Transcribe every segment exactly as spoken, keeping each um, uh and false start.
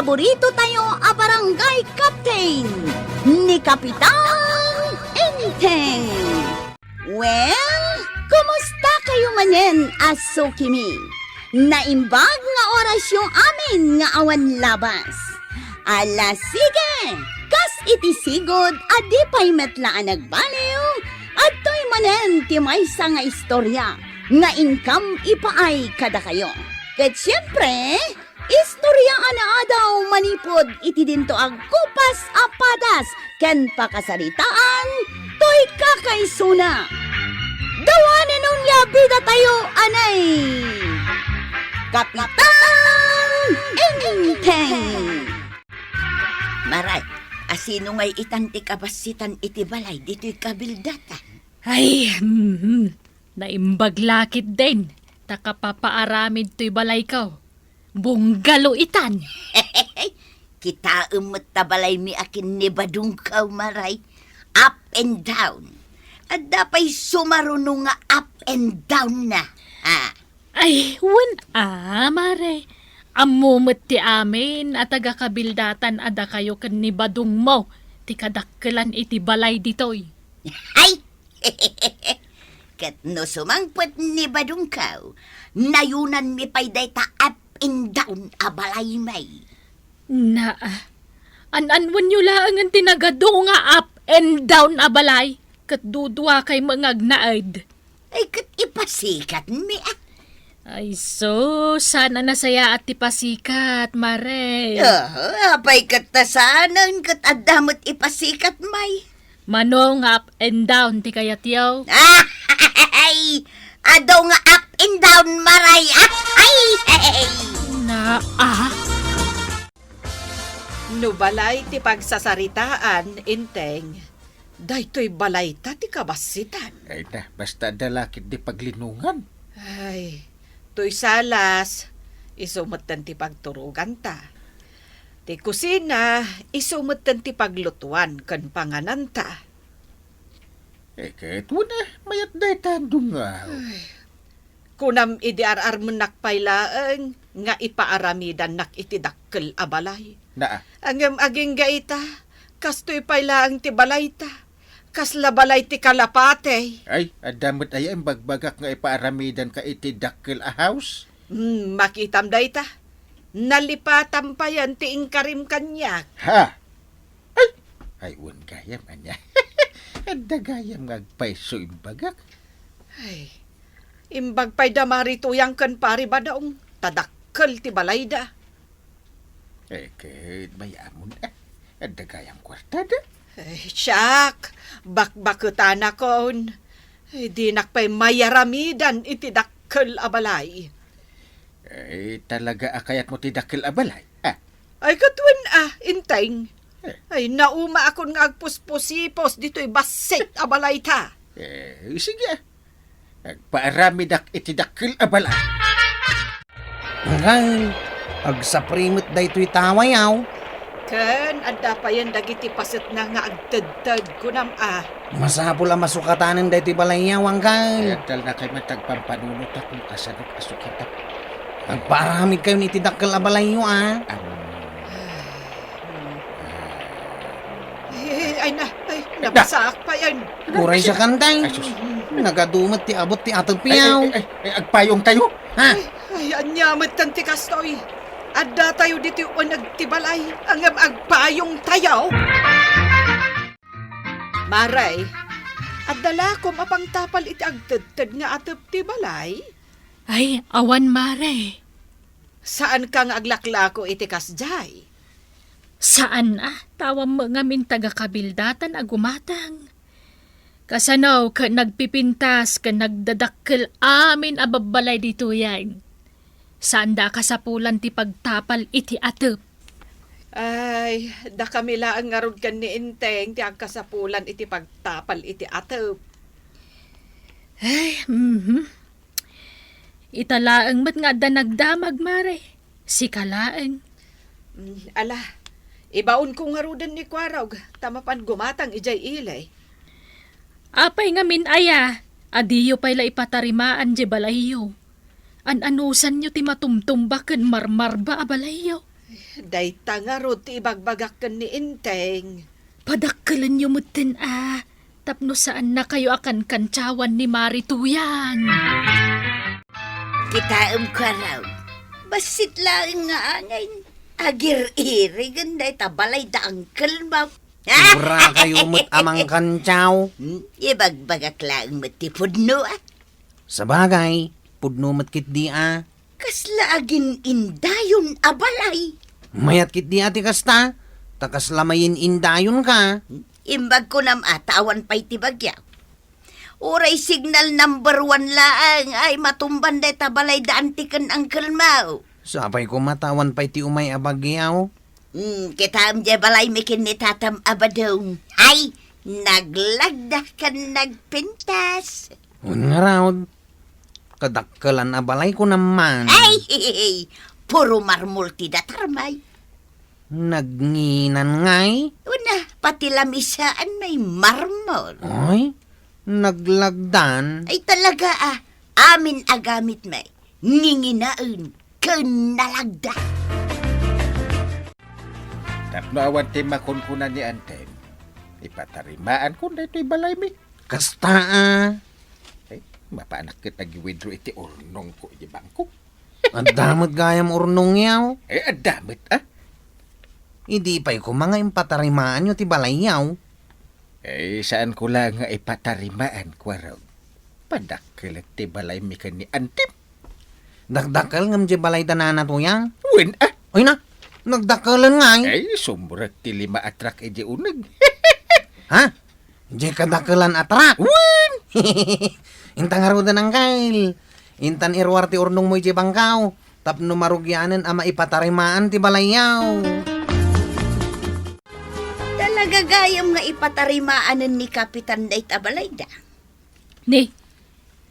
Paborito tayo a barangay captain, ni Kapitan Enteng. Well, kumusta kayo manen a sukimi? Naimbag nga orasyo amin nga awan labas. Ala, sige! Kas iti sigud a di pay met la a nagbaliw, adtoy manen ti maysa nga istorya nga inkam ipaay kadakayo. Ket siempre, istorya a naadaw manipud iti dinto agkupas a padas ken pakasaritaan toy kakaisuna. Dawanen onia bidatayo anay Kapitan Enteng. Maray, asino ngay itan ti kabassitan iti balay ditoy kabildatan? Ay, mhm. Naimbag la ketdin, ta kapapaaramid toy balayko. Bungalo itan. Kitaem met ta balaymi a ken ni Badongko, Maray. Up and down. Adda pay sumaruno nga up and down na. Ah. Ay, wen a, Mare. Ammo met ti amin a taga-kabildatan a dakayo ken ni Badongmo ti kadakkelan iti balay ditoy. Ay! Ket no sumangpet ni Badongko, nayunanmi pay dayta up and down a balaymi. Naa, an-anwenyo laengen ti nagadu nga up and down a balay, ket duduakay met nga agnaed. Ay, ket ipasikatmi, ah. Ay, sus, saan a nasayaat ti pasikat, Mare. Aha, apay ket ta saanen ket adda met ipasikatmi? Mano nga up and down ti kayatyo? Ay, adu nga up and down, Maray. Ay, ay. Naa. No balay ti pagsasaritaan, Enteng, daytoy balayta ti kabassitan. Ay na, basta adda la ketdi paglinongan. Ay, toy salas, isu metten ti pagturoganta. Ti kusina, isu metten ti paglutuan ken pangananta. Eh, ket wen a, mayat dayta, Dong, ah. Ay, kunam idi ar-armennak pay laeng nga ipaaramidannak iti dakkel a balay. Naa. Ngem agingga ita, kastoy pay laeng ti balayta. Kasla balay ti kalapati. Ay, adda met aya imbagbagak nga ipaaramidanka iti dakkel a house? Hmm, makitam dayta. Nalipatam payen ti inkarim kaniak. Ha? Ay! Ay, wen gayam, ania. Adda gayam nga agpayso imbagak. Ay, imbag pay da Mari Tuyang ken Pari Badong, ta dakkel ti balayda. Eh, ket mayamon, eh. Adda gayam kuartada. Ay, siak, bakbaketanakon. Ay, dinak pay mayaramidan iti dakkel a balay. Eh, talaga a kayatmo ti dakkel a balay? Ah. Ay, ket wen a, Enteng. Eh. Ay, naumaakon nga agpuspusipos ditoy bassit a balayta. Eh, sige, ah. Agpaaramidak iti dakkel a balay. Anggal, agsapri met daytoy tawayaw. Ken adda payen dagiti pasetna nga agtedted, kunam a. Masapul a masukatanen daytoy balayyaw, Anggal. Ay, agtalnakay met agpampanunotak no kasano a sukatak. Agpaaramidkayon iti dakkel a balayyo, a. Am. Ay, ay, na, ay, napasaak payen. Uray siak, Enteng. Ay, sus. Nagadu met ti abut ti atepyaw. Ay, ay, ay, ay, agpayongtayo. Ha? Ay, ay, ania metten ti kastoy? Addatayo ditoy uneg ti balay, ngem agpayongtayo. Mare, adda la koma pangtapal iti agtedted nga atep ti balay? Ay, awan, Mare. Saanka nga aglaklako iti kasdiay? Saan a, ta awan met ngamin taga-kabildatan a gumatang. Kasano ket nagpipintas ken nagdadakkel amin a babbalay ditoyen? Saanda a kasapulan ti pagtapal iti atep. Ay, dakami laeng ngarud ken ni Enteng ti agkasapulan iti pagtapal iti atep. Ay, mhm. Ita laeng met nga adda nagdamag, Mare. Sika laeng. Mm, ala, ibaonko ngaruden ni Kuarog, ta mapan gumatang idiay ili. Apay ngamin aya, a diyo pay la ipatarimaan diay balayyo? An-anusanyo ti matumtumba ken marmarba a balayyo? Dayta ngarud ti ibagbagak ken ni Enteng. Padakkelenyo metten a, tapno saannakayo a kankantiawan ni Mari Tuyang. Kitaem, Kuarog. Bassit laeng nga angay. Agir-irigen dayta balay da uncle mo. Surakayo met a mangkantiaw. Hmm, ibagbagak laeng met ti pudno, a. Sabagay, pudno met ketdi a. Kasla agin-indayon a balay. Mayat ketdi a ti kasta, ta kasla mayin-indayonka. Imbag kunam a ta awan pay ti bagyo. Uray signal number one laeng ay matumban dayta balay da anti ken uncle mo. Sapay koma ta awan pay ti umay a bagyo. Hmm, kitaem diay balaymi ken ni tatam a badong. Ay, naglagda ken nagpintas. Wen ngarud, kadakkelan a balay kunam man. Ay, puro marmol ti datarmay. Nagnginan ngay? Una, pati lamisaan may marmol. Ay, naglagdan. Ay, talaga, a. Amin a gamitmi, nginginaen ken nalagda. Tapno awan ti makunkuna ni Antem, ipatarimaanko daytoy balaymi. Kasta a. Ay, mapaanak ket agi-withdraw iti urnongko iti bangko. Adda met gayam urnongyo. Ay, adda met, a. Idi pay koma nga impatarimaanyo ti balayyo. Ay, saanko la nga ipatarimaan, Kuarog. Padakkel ti balaymi ken ni Antem. Dakdakkel ngem diay balay da Nana Tuyang? Wen, a. Ay na, nagdakkelen ngay. Ay, sumrek ti lima a truck idiay uneg. Ha? Diay kadakkelan a truck? Wen! Inta ngaruden, Angkel. Intan iruar ti urnongmo idiay bangkaw. Tapno marugianen a maipatarimaan ti balayyo. Talaga gayam nga ipatarimaanen ni Kapitan dayta balayda. Ni,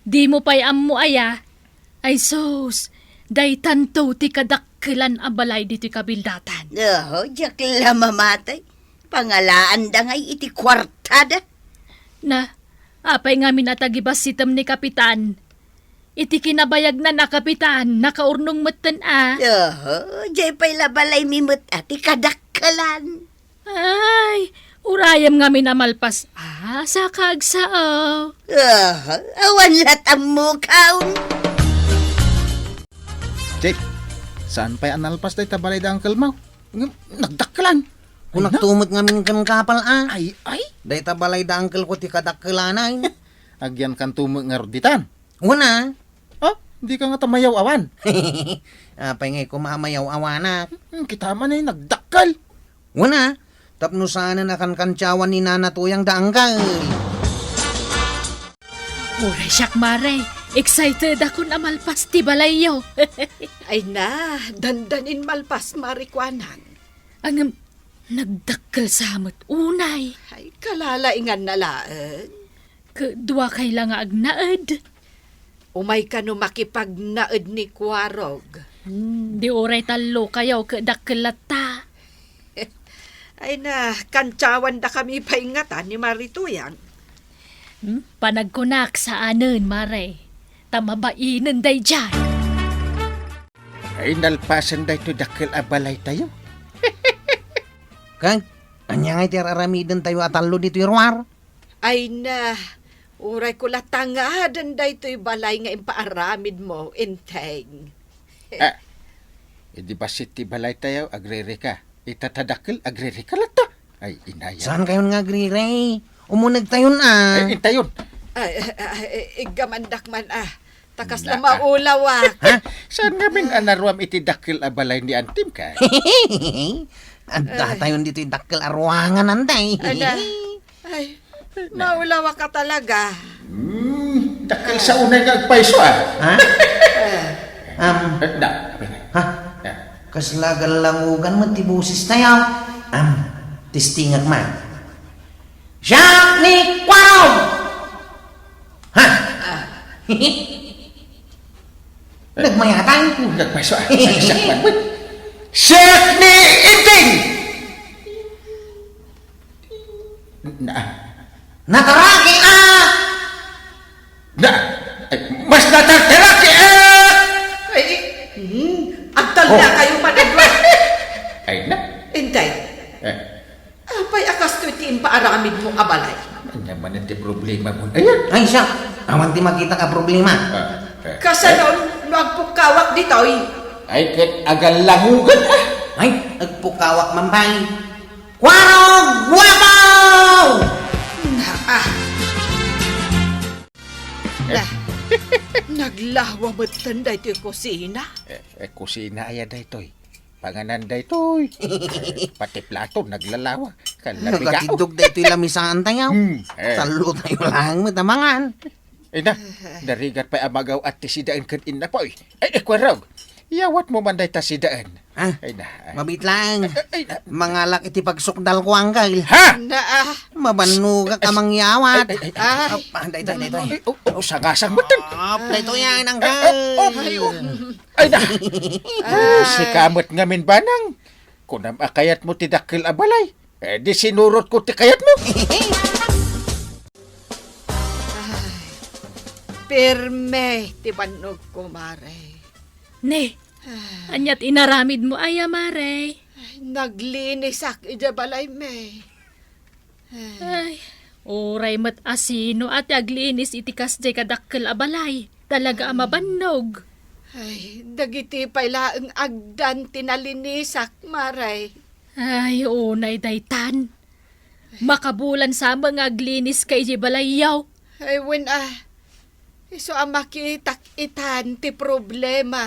dimo pay ammo aya? Ay sus, daytanto ti kadakkelan a balay ditoy kabildatan. Oho, diak la mamatay. Pangalaanda ngay iti kuartada. Na, apay ngamin a tagibassitem ni Kapitan? Iti kinabayagnan a Kapitan, nakaurnong metten a. Oho, diay pay la balaymi met a ti kadakkelan. Ay, urayem ngamin a malpas a, saka agsao. Aha, awan lat ammokaon. Jake, saan pay a nalpas dayta balay da uncle mo? Ngem, nagdakkelan. Kunak Ay, na? Tumet ngamin ken kapal a. Ay, ay. Dayta balay da uncle ko ti kadakkelanay. Agyan kan tumet ngarud ditan. Wen a. Ah, di ka nga ta mayaw-awan. Apay ngay koma a mayaw-awanak? Hmm, kita man ay nagdakkel. Wen a, tapno saanen a kankantiawan ni Nana Tuyang da uncle. Uray siak, Mare. Excited akon a malpas ti balayyo. Ay na, dandanin malpas, Mare, kuanan. Ngem, nagdakkel sa met unay. Ay, kalalaingan na laeng. Ket dua kay la nga agnaed. Umay kano makipagnaed ni Kuarog. Hmm, di uray tallo kayo ket dakkel latta. Ay na, kantiawan da kami pay ngata ni Mare Tuyang. Hmm? Panagkunak saanen, Mare. Ta mabainen daydiay. Ay, nalpasen daytoy dakkel a balaytayo. Kag, ania ngay ti ar-aramidentayo a tallo ditoy ruar? Ay na, uray ko la tangaden daytoy balay nga impaaramidmo, Enteng. Ah, idi bassit ti balaytayo, agririka. Ita ta dakkel, agririka latta. Ay, inaya. Saan kayon nga agriri? Umunegtayon a. Ay, intayon. Ay, ay, ay, iggamandak man a. Ta kasla maulawak. Ha? Saan ngamin a naruam iti dakkel a balay ni Antim ka? Adda tayon ditoy dakkel a ruangan, Anday. Ada. Ay, maulawak ka talaga. Hmm, dakkel sa unay nga agpayso, ah. Ha? Eh. Um, Eh, da, apay na? Ha? Eh. Kasla galangugan met ti boses tayo. Um, testingak man. Siak ni Kuarog! Ha? Ah. Nagmayatan? Nagpayso, ah. Siak man, wait. Siak ni Inting! Na. Nataraki, ah! Na. Ay, mas natartaraki, ah! Ay, hmm, agtalna Oh. kayo, Managwa. Day, Eh, apay a kastoy ti impaaramidmo a balay? Ania manen ti problemamo? Ayan. Ay, siya. Awan ti makita a problema. Ah, eh, Kasano no agpukkawak ditoy? Ay, ket agallangugan, ah. Ay, agpukkawak man pay. Kuarog! Guapo! Na, ah. Na, naglawa metten daytoy kusina. Eh, eh, kusina aya daytoy. Panganan daytoy. Pati plato naglalawa. Kalabigaw. Nagatiddog daytoy lamisaan tayo. Hmm, eh. Sallo tayo lang met a mangan. Ay na, narigat pay a magaw-at ti sidaen ken innapoy. Ay, eh, Kuarog. Yawatmo man dayta sidaen. Ah, Ay na. Mabit lang. Ay, ay, na. Mangalak iti pagsukdal ko, Angkel. Ha? Na, ah. Mabannogak a Ay, mangyawat. ay, ay, ay. Ah. Apa, daytoy, daytoy. Ay, oh, oh, sangasang metten. Ah, daytoy yan, Angkel. Oh, oh. Ay, oh. Ay na. Ay. Sika met ngamin, Banang. Kunam a kayatmo ti dakkel a balay. Eh, di sinurotko ti kayatmo. Ay, pirme ti bannogko, Mare. Ne, Ah. aniat inaramidmo aya, Mare? Ay, naglinisak idiay balaymi. Ay, uray met a sino a ti aglinis iti kasdiay kadakkel a balay. Talaga a mabannog. Ay, dagiti pay laeng agdan ti nalinisak, Mare. Ay, unay daytan. Makabulan sa met nga aglinis ka iti balayyo. Ay, wen a. Isu a makitak itan ti problema.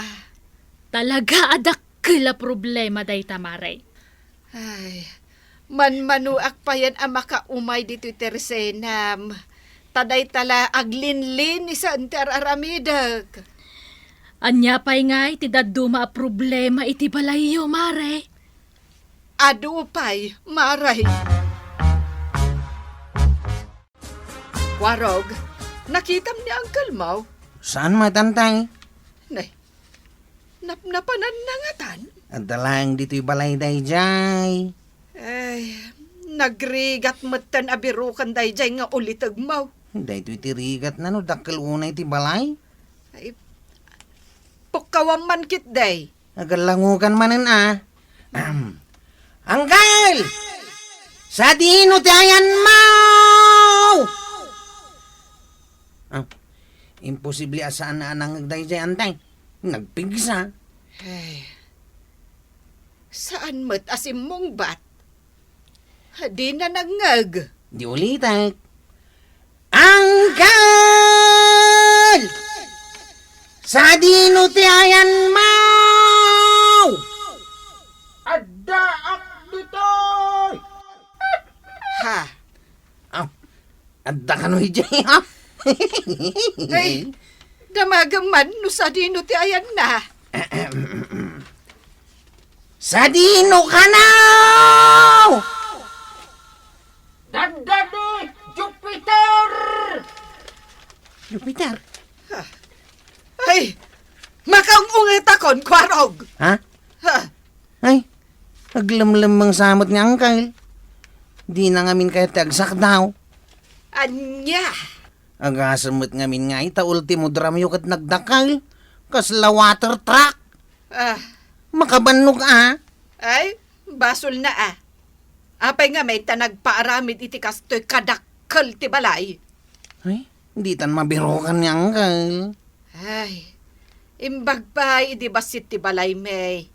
Talaga a dakkel a problema dayta, Mare. Ay, manmanuak payen a makaumay ditoy tersenam. Ta dayta la aglinlinisen ti ar-aramidek. Ania pay ngay ti dadduma a problema iti balayyo, Mare? Adu pay, Mare. Kuarog, nakitam ni Uncle Mau? Saan met, Antay? Nay, napnapananna ngatan? Adda laeng ditoy balay daydiay. Ay, nagrigat metten a biroken daydiay nga ulitegmo. Daytoy ti rigatna no dakkel unay ti balay. Ay, pukkawam man ketdi. Agallangugan manen a. Ahem. Angkel! Sadino ti ayanmo? Ah, imposible a saan a nangngeg daydiay, Antay. Nagpigsa. Ay, saan met a simmungbat? Dina nangngeg. Di ulitek. Angkel! Sadino ti ayanmo? Addaak ditoy! Ha? Ah, adda kano idiay, ha? Ay, damagem man no sadino ti ayanna. Sadino kano? Dandani Jupiter! Jupiter? Ha? Ay, makaung-ungetakon, Kuarog! Ha? Ha? Ay, aglemlemmeng sa met ni Angkel. Dina ngamin kayat ti agsakdaw. Ania? Agasem met ngamin nga ita ultimo dramyo ket nagdakkel. Kasla water truck. Ah. Makabannog a. Ay, basolna a. Apay nga mayta nagpaaramid iti kastoy kadakkel ti balay? Ay, ditan mabirokan ni Angkel. Ay, imbag pay idi bassit ti balaymi.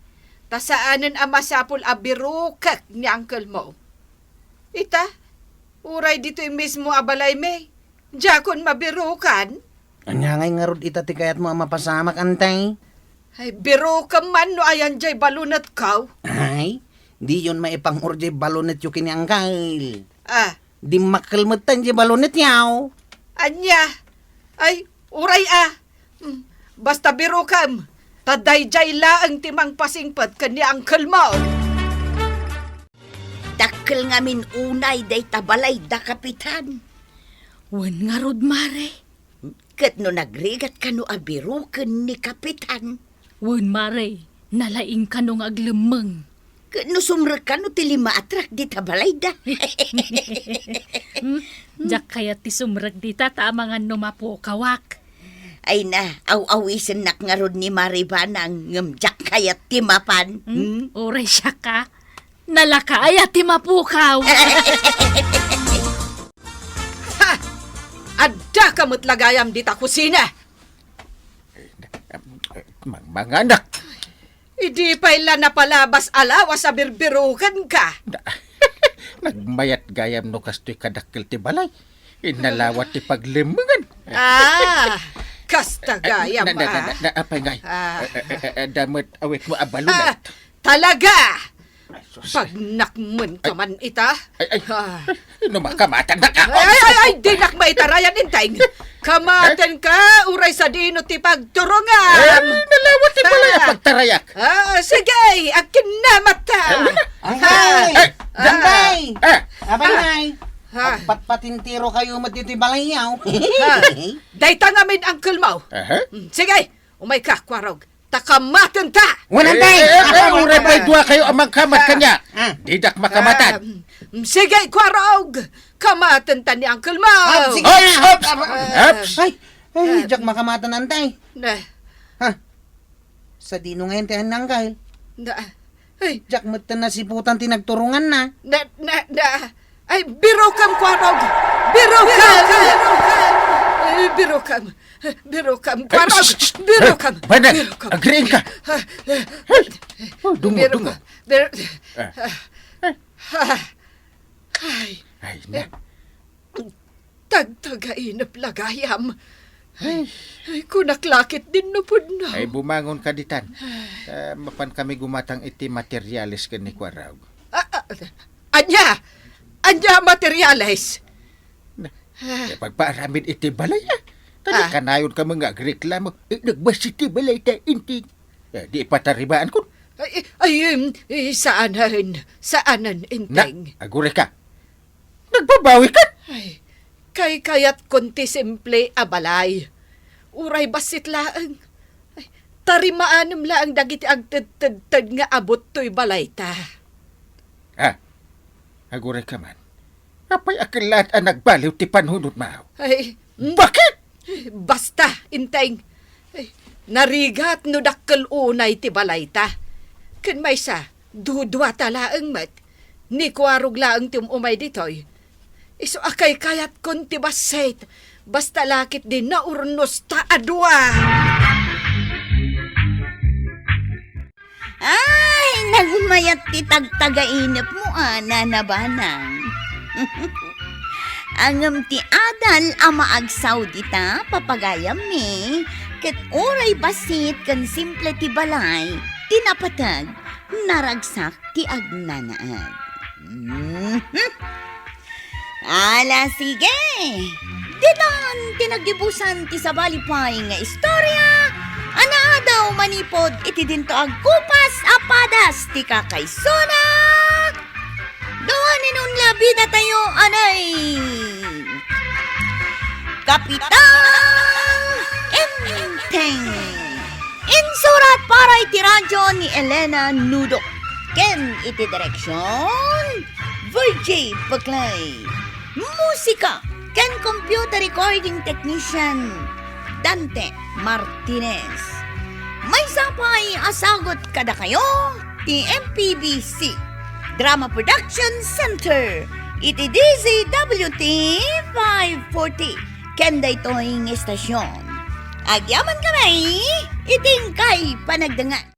Ta saanen a masapul a birokek ni Angkelmo. Ita, uray ditoy mismo a balaymi, diakon mabirokan. Ania ngay ngarud ita ti kayatmo a mapasamak, Antay? Ay, birokem man no ayan diay balonetko. Ay, diyon maipangur diay balonetyo ken ni Angkel. Ah. Dimmakkel metten diay balonetyo. Ania? Ay, uray a. Hmm, basta birokem, ta daydiay laeng ti mangpasingpet ken ni Angkelmo. Dakkel ngamin unay dayta balay da Kapitan. Wen ngarud, Mare. Ket no nagrigat kano a biroken ni Kapitan? Wen, Mare, nalaing kano nga aglemmeng. Ket no sumrek kano ti lima a truck dita balayda? Hmm? Diak kayat ti sumrek dita ta amangan no mapukawak. Ay na, aw-awisennak ngarud ni Mare Banang, ngem diak kayat ti mapan. Hmm? Hmm? Uray siak a. Nalaka aya ti mapukaw. Ha! Addaka met la gayam dita kusina. Mang-, manganak. Idi pay la napalabas a lawas a birbirukenka. Na-, nagmayat gayam no kastoy kadakkel ti balay. Inalawat ti paglemmengan. Ah, kasta gayam, na, na, na, ah. Na, na, apay ngay? Ah. Eh, eh, eh, eh, damet awit mo abalulat. Ah, talaga! Ay, sus. Pagnakmen ka man ita. Ay, ay. Ah. Ay, no makamatan na ka. Ay, ay, ay, ay, dinak maitarayan, Inteng. Kamaten ka, uray sadino ti pagturungan. Ay, nalawat ti balay a pagtarayak. Ah, sige, agkinnamat ta. Ay, wala. Ay, Ha? Ay, Ay, Danday! Ah. Apay, Ah. Nay? Ha? Agpatpatintiro kayo met ditoy balay, yaw. Ha? Dayta ngamin, uncle mo. Aha. Mm, sige, umay ka, Kuarog. Ta kamaten ta. Wala, Eh, Tay. eh, eh, eh, uray pay dua kayo a mangkamat kanya. Ah. Didak makamatan. Ah, mm, sige, Kuarog. Kamaten ta ni uncle mo. Ah, sige. Ops, ops, Ah. ops. Ay, ay, Ah. diak makamatan, Antay. Ne. Ha? Sadino ngayon ti annang, Kyle? Na, ay. Diak met ta nasiputan ti nagturunganna. Na, na, na. Ay, birokam, Kuarog! Birokam! Ay, birokam! Birokam, Kuarog! Ay, shh, shh, shh. Birokam! Ay, Banag, Birokam! Agriin ka! Ah, eh, Oh, dungo, Birokam! dungo. Bir-, Ah. ah, ah, ay. Ay, na. Tagtagainep la gayam. Ay. Ay, kunak la ketdin no pudno. Ay, bumangon ka ditan. Ta mapan kami gumatang iti materials ken ni Kuarog. Ah, ah, ania? Ania materials? Na, Ah. Eh, pagpaaramid iti balay, ah. Kadi Ah. kanayon ka nga agreklamo. Eh, nagbasi ti balay ta, Inteng. Eh, di ipatarimaan kun. Ay, ay, em, eh, saanen, saanen, Na, Inteng. Agure ka. Nagbabawi ka? Ay, kaykayatkon ti simple a balay. Uray bassit laeng. Ay, tarimaanem laeng dagiti agtedtedted nga abut toy balayta. Ah, agure ka man. Apay a kellaat a nagbaliw ti panunotmo? Ay, mm. Bakit? Basta, Inteng. Ay, narigat no dakkel unay ti balayta. Ken maysa, duduata laeng met. Ni Kuarog laeng ti um-umay ditoy. Isu a kaykayatkon ti bassit. Basta la ketdi naurnosta a dua. Ay, nagmayat ti tagtagainepmo a, Nana Banang. Ngem ti adal a maagsaw dita, papagayammi, ket uray bassit ken simple ti balay ti napateg, naragsak ti agnanaed. Mhm. Ala, sige! Ditan ti naggibusan ti sabali pay nga istorya a naadaw manipud iti dinto agkupas a padas ti kakaisuna. Gawanin unla bidatayo, anay! Kapitan Enteng. Insurat para iti radyo ni Elena Nudok. Ken iti direksyon, Virgie Paclay. Musika ken computer recording technician, Dante Martinez. Maysa pay a sagut kadakayo ti M P B C Drama Production Center iti D Z W T five forty ken daytoy nga istasyon. Agyaman kami iti inkay panagdangan.